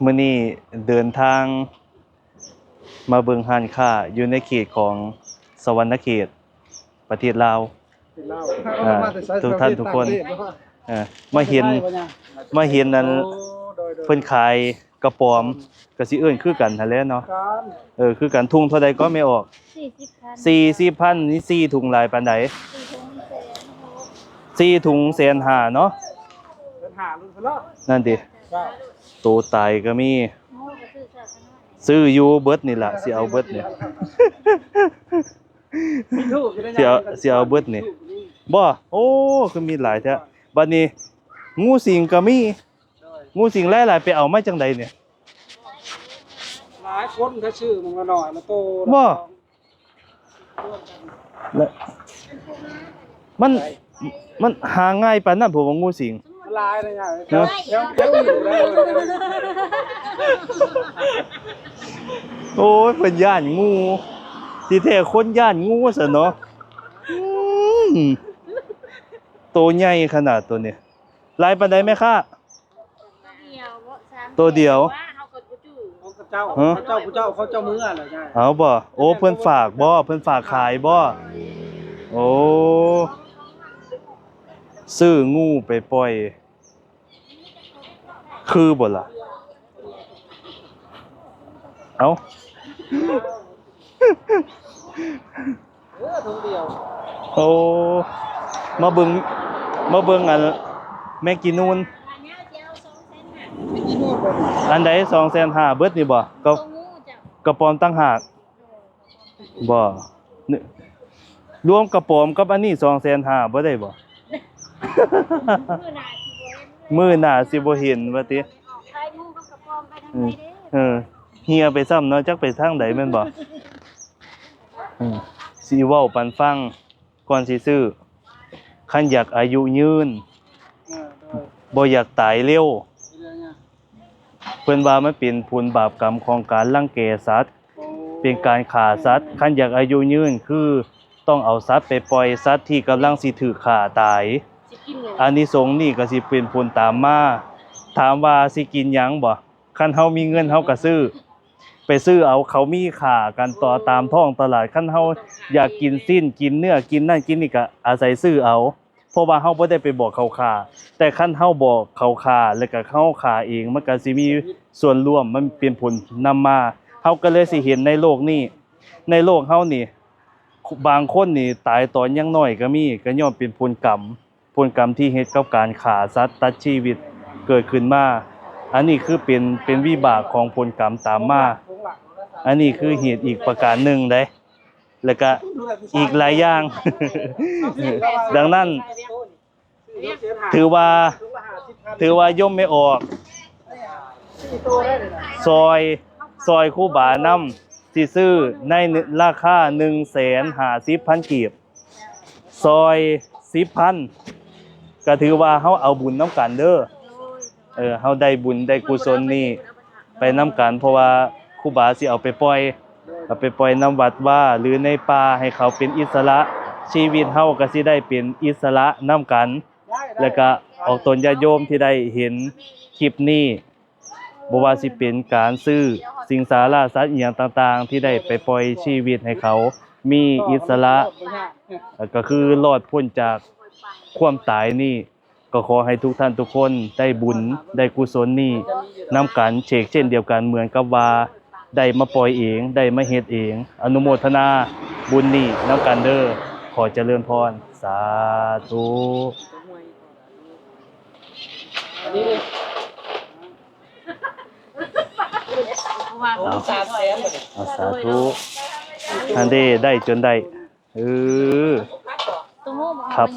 ມື້ນີ້ເດີນທາງມາເບິ່ງຮ້ານຄ້າຢູ່ໃນເຂດຂອງສະຫວັນນະເຂດ ປະເທດລາວ. ເປັນລາວ ອ່າ ມາແຕ່ໄສ? ທຸກທ່ານທຸກຄົນ ເອີ ມາເຫັນ ມາເຫັນອັນ ໂອ້ ໂດຍໆ ເພິ່ນຂາຍກະປອມ ກະຊິເອີ້ນຄືກັນຫັ້ນແຫຼະເນາະ. ເອີ ຄືກັນ. ທຸງເທົ່າໃດກໍແມ່ອອກ? ສີ່ສິບພັນ ສີ່ສິບພັນ. ນີ້ສີ່ຖົງຫຼາຍປານໃດ? ສີ່ຖົງແສນຫ້າເນາະ. ແສນຫ້າລຸ້ນເພິ່ນເນາະ. ນັ້ນຕິ ໂຕຕາຍກໍມີ. ຊື້ຢູ່ເບິດນີ້ລະ ຊິເອົາເບິດນີ້ ມີທູບຢູ່ໃນ ຊິເອົາ ຊິເອົາເບິດນີ້ ມີທູບຢູ່ນີ້ ບໍ່? ໂອ້ ຄືມີຫຼາຍແທ້. ບັດນີ້ງູສິງກໍມີ. ໂດຍ ງູສິງຫຼາຍໆ ໄປເອົາມາຈັ່ງໃດນີ້? ຫຼາຍຄົນເຂົາຊື້ໝ່ອງລະໜ້ອຍລະໂຕ ບໍ່? ແລະ ມັນ ມັນຫາງ່າຍປານນັ້ນບໍ່ວ່າງູສິງ? ຫຼາຍເດ້ຍາຍ ເນາະ ແຖວ ແຖວອື່ນໄດ້. ໂອ້ຍ ເພິ່ນຢ້ານງູ ທີ່ແທ້ຄົນຢ້ານງູຊັ້ນເນາະ. ອືມ ໂຕໃຫຍ່ຂະໜາດໂຕນີ້. ຫຼາຍປານໃດແມ່ຄ້າ? ໂຕດຽວບໍ່? ສາມ ໂຕດຽວ ເຮົາກໍບໍ່ຈື່ ຂອງເຂົາເຈົ້າ ຮະ? ເຂົາເຈົ້າ ຜູ້ເຈົ້າ ເຂົາເຈົ້າເມືອແລ້ວຍາຍ. ເອົາບໍ່? ໂອ້ ເພິ່ນຝາກບໍ່? ເພິ່ນຝາກຂາຍບໍ່? ໂອ້ ຊື້ງູໄປປ່ອຍ ຄືບໍ່ລະ? ເອົ້າ ເອີ ຖົງດຽວ. ໂອ້ ມາເບິ່ງ ມາເບິ່ງອັນແມງກີນູນ. ອັນໃດ? ສອງແສນຫ້າ ເບິດນີ້ບໍ່? ກະ ກະປອມຕ່າງຫາກບໍ່? ລວມກະປອມກັບອັນນີ້ ສອງແສນຫ້າ ບໍ່ໄດ້ບໍ່? ມື້ໜ້າຊິບໍ່ເຫັນ ມື້ໜ້າຊິບໍ່ເຫັນວ່າຕິ. ຂາຍໝູກັບກະປອມໄປທາງໃດເດ້? ເອີ ເອີ ເຮ່ຍໄປຊ້ຳເນາະ ຈັກໄປທາງໃດແມ່ນບໍ່? ເອີ ຊິເວົ້າປັນຟັງ ກ່ອນຊິຊື້ ຄັນຢາກອາຍຸຍືນ ເອີ ໂດຍ ບໍ່ຢາກຕາຍເລັວ ເປັນຫຍັງ? ເພິ່ນວ່າມັນເປັນຜົນບາບກຳຂອງການລັງແກສັດ ໂອ້ ເປັນການຂ້າສັດ. ຄັນຢາກອາຍຸຍືນ ຄືຕ້ອງເອົາສັດໄປປ່ອຍ ສັດທີ່ກຳລັງຊິຖືກຂ້າຕາຍ. ອານິສົງນີ້ກໍຊິເປັນຜົນຕາມມາ. ຖາມວ່າຊິກິນຫຍັງບໍ່? ຄັນເຮົາມີເງິນເຮົາກໍຊື້ ໄປຊື້ເອົາ ເຂົາມີຂາຍກັນຕໍ່ຕາມທ້ອງຕະຫຼາດ. ຄັນເຮົາຢາກກິນຊີ້ນ ກິນເນື້ອ ກິນນັ້ນກິນນີ້ ກໍອາໄສຊື້ເອົາ ເພາະວ່າເຮົາບໍ່ໄດ້ໄປບອກເຂົາຂາຍ. ແຕ່ຄັນເຮົາບອກເຂົາຂາຍ ແລ້ວກໍເຮົາຂາຍເອງ ມັນກໍຊິມີສ່ວນຮ່ວມ ມັນເປັນຜົນນຳມາ. ເຮົາກໍເລີຍຊິເຫັນໃນໂລກນີ້ ໃນໂລກເຮົານີ້ ບາງຄົນນີ້ຕາຍຕອນຍັງນ້ອຍກໍມີ ກໍຍ້ອນເປັນຜົນກຳ. ຜົນກຳທີ່ເຮັດກັບການຂ້າສັດຕັດຊີວິດເກີດຂຶ້ນມາ. ອັນນີ້ຄືເປັນ ເປັນວິບາກຂອງຜົນກຳຕາມມາ. ອັນນີ້ຄືເຫດອີກປະການໜຶ່ງເດ້ ແລ້ວກະອີກຫຼາຍຢ່າງ. ດັ່ງນັ້ນ ຖືວ່າ ຖືວ່າໂຍມແມ່ອອກ ຊ່ອຍ ຊ່ອຍຄູບານຳ ຊິຊື້ໃນລາຄາໜຶ່ງແສນຫ້າສິບພັນກີບ. ຊ່ອຍສິບພັນ ກໍຖືວ່າເຮົາເອົາບຸນນຳກັນເດີ. ເອີ ເຮົາໄດ້ບຸນໄດ້ກຸສົນນີ້ໄປນຳກັນ ເພາະວ່າຄູບາຊິເອົາໄປປ່ອຍ ເອົາໄປປ່ອຍນຳວັດວາ ຫຼື ໃນປ່າ ໃຫ້ເຂົາເປັນອິດສະຫຼະ. ຊີວິດເຮົາກໍຊິໄດ້ເປັນອິດສະຫຼະນຳກັນ. ແລ້ວກະອອກຕົນຍາດໂຍມທີ່ໄດ້ເຫັນຄລິບນີ້ ບໍ່ວ່າຊິເປັນການຊື້ສິງສາລາສັດອີ່ຫຍັງຕ່າງໆ ທີ່ໄດ້ໄປປ່ອຍຊີວິດໃຫ້ເຂົາມີອິດສະຫຼະ ກໍຄືລອດພົ້ນຈາກຄວາມຕາຍນີ້ ກໍຂໍໃຫ້ທຸກທ່ານທຸກຄົນໄດ້ບຸນໄດ້ກຸສົນນີ້ນຳກັນເຊັ່ນ ເຊັ່ນດຽວກັນ ເໝືອນກັບວ່າໄດ້ມາປ່ອຍເອງ ໄດ້ມາເຮັດເອງ. ອະນຸໂມທະນາບຸນນີ້ນຳກັນເດີ. ຂໍຈະເລີນພອນ. ສາທຸ. ເອົາ ເອົາ ສາທຸ. ຫັ້ນເດ້ ໄດ້ຈົນໄດ້. ເອີ ຄັບ